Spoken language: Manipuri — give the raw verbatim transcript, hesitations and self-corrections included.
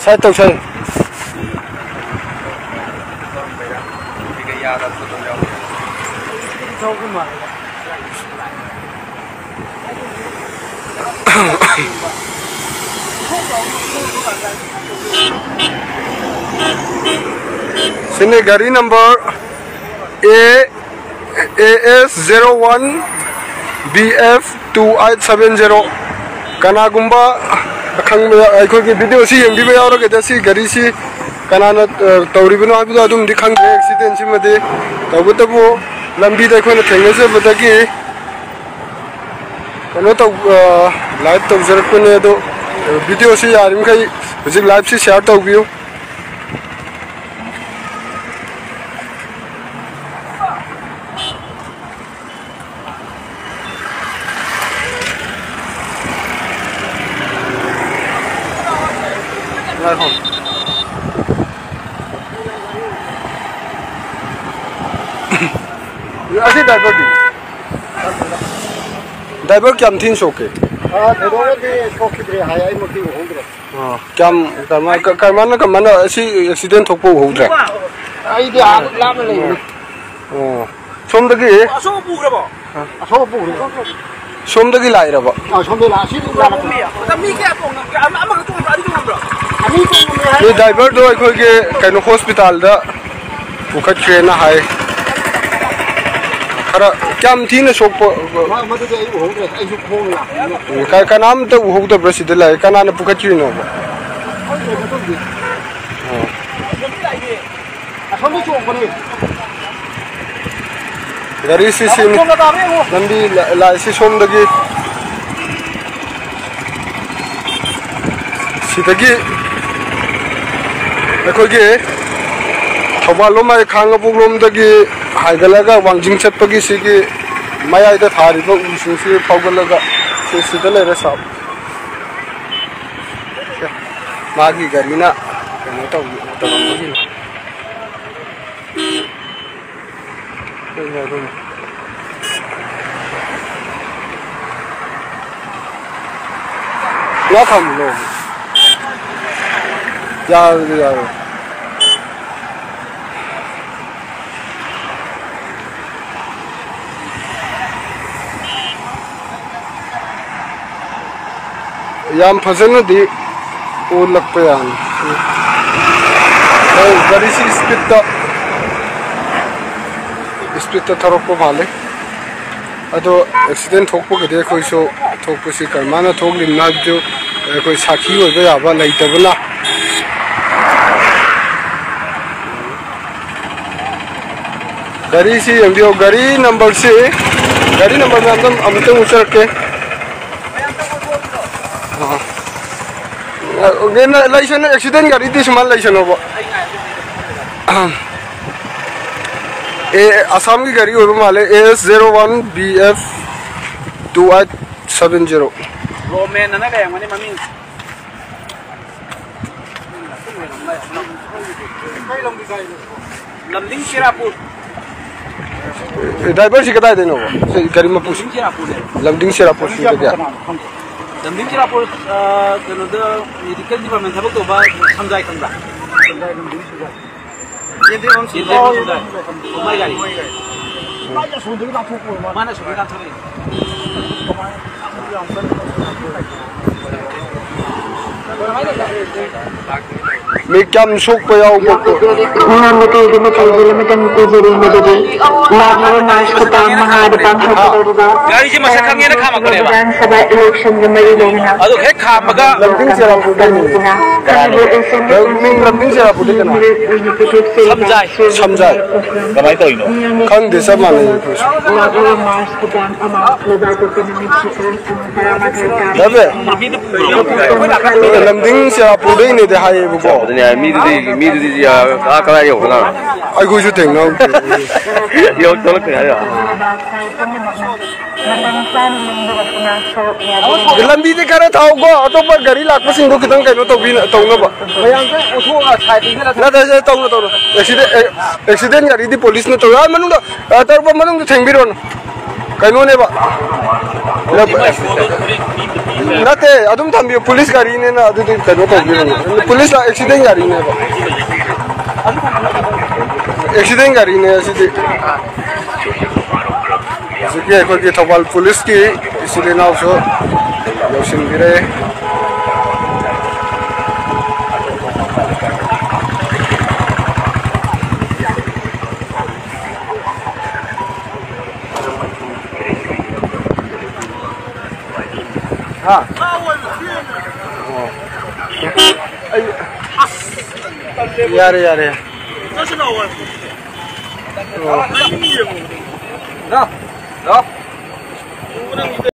ꯁꯥꯏ ꯇꯧꯁꯥꯏ꯫ ꯁꯤꯅꯤ ꯒꯥꯔꯤ number A, A S zero one B F two eight seven zero꯫ ꯀꯅꯥꯒꯨꯝꯕ ꯑꯈꯪꯕ ꯑꯩꯈꯣꯏꯒꯤ ꯚꯤꯗꯤꯑꯣꯁꯤ ꯌꯦꯡꯕꯤꯕ ꯌꯥꯎꯔꯒꯗꯤ ꯑꯁꯤ ꯒꯥꯔꯤꯁꯤ ꯀꯅꯥꯅ, ꯑ, ꯇꯧꯔꯤꯕꯅꯣ ꯍꯥꯏꯕꯗꯣ ꯑꯗꯨꯝꯗꯤ ꯈꯪꯗ꯭ꯔꯦ꯫ ꯑꯦꯛꯁꯤꯗꯦꯟꯁꯤꯃꯗꯤ ꯇꯧꯕꯇꯕꯨ ꯂꯝꯕꯤꯗ ꯑꯩꯈꯣꯏꯅ ꯊꯦꯡꯅꯖꯕꯗꯒꯤ ꯀꯩꯅꯣ ꯇꯧ-, ꯑ, ꯂꯥꯏꯚ ꯇꯧꯖꯔꯛꯄꯅꯦ꯫ ꯑꯗꯣ, ꯑ, ꯚꯤꯗꯤꯑꯣꯁꯤ ꯌꯥꯔꯤꯃꯈꯩ ꯍꯧꯖꯤꯛ ꯂꯥꯏꯚꯁꯤ ꯁꯤꯌꯥꯔ ꯇꯧꯕꯤꯌꯨ꯫ ꯉꯥꯏꯈꯣ꯫ ꯑꯁꯤ ꯗ꯭ꯔꯥꯏꯚꯔꯗꯤ? ꯗ꯭ꯔꯥꯏꯚꯔ ꯀꯌꯥꯝ ꯊꯤꯅ ꯁꯣꯛꯀꯦ? ꯑꯥ, ꯊꯣꯏꯗꯣꯛꯅꯗꯤ ꯁꯣꯛꯈꯤꯗ꯭ꯔꯦ ꯍꯥꯏ, ꯑꯩꯃꯛꯇꯤ ꯎꯍꯧꯗ꯭ꯔꯦ꯫ ꯑꯣ, ꯀꯌꯥꯝ, ꯀꯃꯥꯏ-, ꯀ-, ꯀꯃꯥꯏꯅ, ꯀꯃꯥꯏꯅ ꯑꯁꯤ ꯑꯦꯛꯁꯤꯗꯦꯟ ꯊꯣꯛꯄ ꯎꯍꯧꯗ꯭ꯔꯦ? ꯑꯩꯗꯤ ꯑꯥ ꯂꯥꯞꯅ ꯂꯩꯕꯅꯤ꯫ ꯑꯣ, ꯁꯣꯝꯗꯒꯤ? ꯑꯁꯣꯛꯄ ꯄꯨꯈ꯭ꯔꯕꯣ? ꯑꯁꯣꯛꯄ ꯄꯨꯈ꯭ꯔꯦ꯫ ꯁꯣꯝꯗꯒꯤ ꯂꯥꯛꯏꯔꯕ? ꯑꯥ, ꯁꯣꯝꯗꯒꯤ ꯂꯥꯛ-, ꯑꯁꯤ ꯂꯥꯛꯄ꯫ ꯃꯤ ꯑꯃꯈꯛ ꯇꯣꯡꯉꯝꯕ꯭ꯔꯥ? ꯑꯅꯤ ꯇꯣꯡꯉꯝꯕ꯭ꯔꯥ? ꯑꯅꯤ ꯇꯣꯡꯉꯝꯃꯦ ꯍꯥꯏ꯫ ꯅꯣꯏ ꯗ꯭ꯔꯥꯏꯚꯔꯗꯣ ꯑꯩꯈꯣꯏꯒꯤ ꯀꯩꯅꯣ ꯍꯣꯁꯄꯤꯇꯥꯜꯗ ꯄꯨꯈꯠꯈ꯭ꯔꯦꯅ ꯍꯥꯏ꯫ ꯈꯔ ꯀꯌꯥꯝ ꯊꯤꯅ ꯁꯣꯛꯄ? ꯃꯥ-, ꯃꯗꯨꯗꯤ ꯑꯩ ꯎꯍꯧꯗ꯭ꯔꯦ꯫ ꯑꯩꯁꯨ ꯈꯣꯡꯅ ꯂꯥꯛꯄꯅꯤꯅ꯫ ꯎꯝ, ꯀ-, ꯀꯅꯥꯝꯇ ꯎꯍꯧꯗꯕ꯭ꯔꯥ ꯁꯤꯗ ꯂꯥꯛꯑꯦ? ꯀꯅꯥꯅ ꯄꯨꯈꯠꯈ꯭ꯔꯤꯅꯣꯕ? ꯈꯪꯗ꯭ꯔꯦ ꯃꯗꯨꯗꯤ꯫ ꯑꯣ꯫ ꯑꯁꯣꯝꯗ ꯆꯣꯡꯕꯅꯤ꯫ ꯒꯥꯔꯤꯁꯤ ꯁꯤꯅꯤ꯫ ꯂꯝꯕꯤ ꯂ-, ꯂꯥꯏꯁꯤ ꯁꯣꯝꯗꯒꯤ꯫ ꯁꯤꯗꯒꯤ ꯑꯩꯈꯣꯏꯒꯤ ꯊꯧꯕꯥꯜ ꯂꯣꯝ ꯍꯥꯏ, ꯈꯥꯡꯉꯕꯣꯛ ꯂꯣꯝꯗꯒꯤ ꯍꯥꯏꯒꯠꯂꯒ ꯋꯥꯡꯖꯤꯡ ꯆꯠꯄꯒꯤ ꯁꯤꯒꯤ ꯃꯌꯥꯏꯗ ꯊꯥꯔꯤꯕ ꯎꯁꯤꯡꯁꯤ ꯐꯥꯎꯒꯠꯂꯒ ꯁꯤ-, ꯁꯤꯗ ꯂꯩꯔꯦ ꯁꯥꯎ꯫ ꯃꯥꯒꯤ ꯒꯥꯔꯤꯅ ꯀꯩꯅꯣ ꯇꯧ-, ꯇꯧꯔꯝꯕꯒꯤꯅꯤ꯫ ꯉꯥ ꯊꯝꯃꯨ ꯂꯧ꯫ ꯌꯥꯔꯣꯏ, ꯌꯥꯔꯣꯏ꯫ ꯌꯥꯝ ꯐꯖꯅꯗꯤ ꯑꯣꯜꯂꯛꯄ ꯌꯥꯅꯤ꯫ ꯍꯣꯏ, ꯒꯥꯔꯤꯁꯤ ꯏꯁꯄꯤꯠꯇ, ꯏꯁꯄꯤꯠꯇ ꯊꯧꯔꯛꯄ ꯃꯥꯜꯂꯦ꯫ ꯑꯗꯣ ꯑꯦꯛꯁꯤꯗꯦꯟ ꯊꯣꯛꯄꯒꯗꯤ ꯑꯩꯈꯣꯏꯁꯨ, ꯊꯣꯛꯄꯁꯤ ꯀꯔꯝꯍꯥꯏꯅ ꯊꯣꯛꯂꯤꯕꯅꯣ ꯍꯥꯏꯕꯗꯨ ꯑꯩꯈꯣꯏ ꯁꯥꯈꯤ ꯑꯣꯏꯕ ꯌꯥꯕ ꯂꯩꯇꯕꯅ꯫ ꯒꯥꯔꯤꯁꯤ ꯌꯦꯡꯕꯤꯌꯨ, ꯒꯥꯔꯤ ꯅꯝꯕꯔꯁꯤ, ꯒꯥꯔꯤ ꯅꯝꯕꯔ ꯃꯌꯥꯝꯗꯣ ꯑꯃꯨꯛꯇꯪ ꯎꯠꯆꯔꯛꯀꯦ꯫ ꯑꯥ꯫ ꯑꯦ, ꯂꯩꯁꯅꯨ, ꯑꯦꯛꯁꯤꯗꯦꯟ ꯒꯥꯔꯤꯗꯤ ꯁꯨꯃꯥꯏꯅ ꯂꯩꯁꯅꯨꯕ꯫ ꯑꯦ, ꯑꯁꯥꯝꯒꯤ ꯒꯥꯔꯤ ꯑꯣꯏꯕ ꯃꯥꯜꯂꯦ, AS zero one BF two eight seven zero꯫ Roman ꯑꯅ ꯂꯩꯔꯝꯒꯅꯤ ꯃꯃꯤꯡ꯫ ꯂꯝꯗꯤꯡ ꯆꯦꯔꯥꯄꯨꯔ꯫ ꯑꯦ, ꯗ꯭ꯔꯥꯏꯚꯔꯁꯤ ꯀꯗꯥꯏꯗꯩꯅꯣꯕ? ꯁꯤ ꯒꯥꯔꯤ ꯃꯄꯨꯁꯤ? ꯂꯝꯗꯤꯡ ꯆꯦꯔꯥꯄꯨꯔꯅꯦ꯫ ꯂꯝꯗꯤꯡ ꯆꯦꯔꯥꯄꯨꯔꯁꯤꯗ ꯀꯌꯥ? ꯂꯝꯗꯤꯡ ꯆꯦꯔꯥꯄꯨꯔ, ꯑ, ꯀꯩꯅꯣꯗ ꯃꯦꯗꯤꯀꯦꯜ ꯗꯤꯄꯥꯔꯠꯃꯦꯟ ꯊꯕꯛ ꯇꯧꯕ ꯁꯝꯖꯥꯏ ꯈꯪꯕ꯭ꯔꯥ? ꯌꯦꯟꯗꯦꯝ ꯁꯝꯖꯥꯏ꯫ ꯌꯦꯟꯗꯦꯝ ꯁꯝꯖꯥꯏ꯫ ꯃꯥꯏ ꯒꯥꯔꯤ꯫ ꯃꯥꯅ ꯑꯁꯣꯝꯗꯒꯤ ꯂꯥꯟꯊꯣꯛꯄ ꯑꯣꯏꯔ ꯃꯥꯜꯂꯦ꯫ ꯃꯥꯅ ꯑꯁꯣꯝꯗꯒꯤ ꯂꯥꯟꯊꯣꯔꯛꯏ꯫ ꯃꯤ ꯀꯌꯥꯝ ꯁꯣꯛꯄ ꯌꯥꯎꯕ ꯈꯣꯠꯄ? ꯃꯤꯌꯥꯝꯅ ꯀꯔꯤꯒꯨꯝꯕ ꯇꯧꯕꯤꯔꯝꯃꯗꯅ ꯎꯖꯔꯦ ꯃꯗꯨꯗꯤ ꯂꯥꯛꯂꯤꯕ ꯃꯥꯔꯆꯀꯤ ꯇꯥꯡ ꯃꯉꯥꯗ ꯄꯥꯡꯊꯣꯛꯀꯗꯧꯔꯤꯕ ꯒꯥꯔꯤꯁꯦ ꯃꯁꯛ ꯈꯪꯉꯦꯅ ꯈꯥꯝꯃꯛꯄꯅꯦꯕ꯫ ꯕꯤꯙꯥꯟ ꯁꯚꯥ ꯏꯂꯦꯛꯁꯟꯒ ꯃꯔꯤ ꯂꯩꯅꯅ ꯑꯗꯣ ꯍꯦꯛ ꯈꯥꯝꯃꯒ ꯂꯝꯗꯤꯡ ꯆꯦꯔꯥꯄꯨꯔꯗꯩꯅꯤ꯫ ꯀꯅꯥꯅꯣ? ꯂꯝꯗꯤꯡ ꯆꯦꯔꯥꯄꯨꯔꯗꯩ ꯀꯅꯥ? ꯁꯝꯖꯥꯏ꯫ ꯁꯝꯖꯥꯏ꯫ ꯀꯃꯥꯏꯅ ꯇꯧꯔꯤꯅꯣ? ꯈꯪꯗꯦ, ꯆꯞ ꯃꯥꯟꯅꯩ ꯑꯩꯈꯣꯏꯁꯨ꯫ ꯂꯥꯛꯂꯤꯕ ꯃꯥꯔꯆꯀꯤ ꯇꯥꯡ ꯑꯃ ꯂꯩꯕꯥꯛꯄꯣꯛꯄ ꯅꯨꯃꯤꯠ ꯁꯤꯗ ꯄꯨꯡ ꯇꯔꯥꯃꯥꯊꯣꯏ ꯇꯥꯕ ꯗꯥꯕꯦ, ꯂꯝꯗꯤꯡ ꯆꯦꯔꯥꯄꯨꯔꯗꯩꯅꯦꯗꯤ ꯍꯥꯏꯌꯦꯕꯀꯣ꯫ ꯑꯗꯨꯅꯦ ꯍꯥꯏ, ꯃꯤꯗꯨꯗꯤ, ꯃꯤꯗꯨꯗꯤ, ꯑꯥ, ꯀꯗꯥꯏ ꯌꯧꯈ꯭ꯔꯖꯥꯠꯅꯣ? ꯑꯩꯈꯣꯏꯁꯨ ꯊꯦꯡꯅꯍꯧꯗꯦ꯫ ꯌꯧ ꯊꯣꯛꯂꯛꯇ꯭ꯔꯦ ꯍꯥꯏꯔꯣ? ꯃꯇꯝ ꯆꯥꯅ ꯌꯦꯡꯕꯤꯔꯛꯇꯨꯅ ꯁꯔꯨꯛ ꯌꯥꯕꯤꯌꯨ꯫ ꯂꯝꯕꯤꯗꯤ ꯈꯔ ꯊꯥꯎꯀꯣ, ꯑꯇꯣꯞꯄ ꯒꯥꯔꯤ ꯂꯥꯛꯄꯁꯤꯡꯗꯣ ꯈꯤꯇꯪ ꯀꯩꯅꯣ ꯇꯧꯕꯤ-, ꯇꯧꯅꯕ꯫ ꯃꯌꯥꯝꯁꯦ ꯑꯣꯟꯊꯣꯛꯑꯒ ꯁꯥꯏꯠ ꯏꯟꯊꯔ ꯅꯠꯇꯦ, ꯅꯠꯇꯦ, ꯇꯧꯅꯨ, ꯇꯧꯅꯨ꯫ ꯑꯦꯛꯁꯤꯗꯦꯟ, ꯑꯦ-, ꯑꯦꯛꯁꯤꯗꯦꯟ ꯒꯥꯔꯤꯗꯤ ꯄꯨꯂꯤꯁꯅ ꯇꯧꯔꯣ꯫ ꯑꯥ, ꯃꯅꯨꯡꯗ, ꯑꯥ, ꯇꯧꯔꯛꯄ ꯃꯅꯨꯡꯗ ꯊꯦꯡꯕꯤꯔꯣꯅꯨ꯫ ꯀꯩꯅꯣꯅꯦꯕ꯫ ꯅꯠꯇꯦ, ꯑꯗꯨꯝ ꯊꯝꯕꯤꯌꯨ, ꯄꯨꯂꯤꯁ ꯒꯥꯔꯤꯅꯦꯅ ꯑꯗꯨꯗꯤ ꯀꯩꯅꯣ ꯇꯧꯕꯤꯔꯨꯅꯨ꯫ ꯄꯨꯂꯤꯁ ꯑꯦꯛꯁꯤꯗꯦꯟ ꯒꯥꯔꯤꯅꯦꯕ, ꯑꯦꯛꯁꯤꯗꯦꯟ ꯒꯥꯔꯤꯅꯦ ꯑꯁꯤꯗꯤ꯫ ꯍꯧꯖꯤꯛꯀꯤ ꯑꯩꯈꯣꯏꯒꯤ ꯊꯧꯕꯥꯜ ꯄꯨꯂꯤꯁꯀꯤ ꯏꯆꯤꯜ ꯏꯅꯥꯎꯁꯨ ꯌꯧꯁꯤꯟꯕꯤꯔꯦ꯫ ꯍꯥ? ꯑꯣ꯫ ꯑꯩ, ꯌꯥꯔꯦ, ꯌꯥꯔꯦ꯫ ꯑꯣ꯫ ꯂꯥꯎ, ꯂꯥꯎ꯫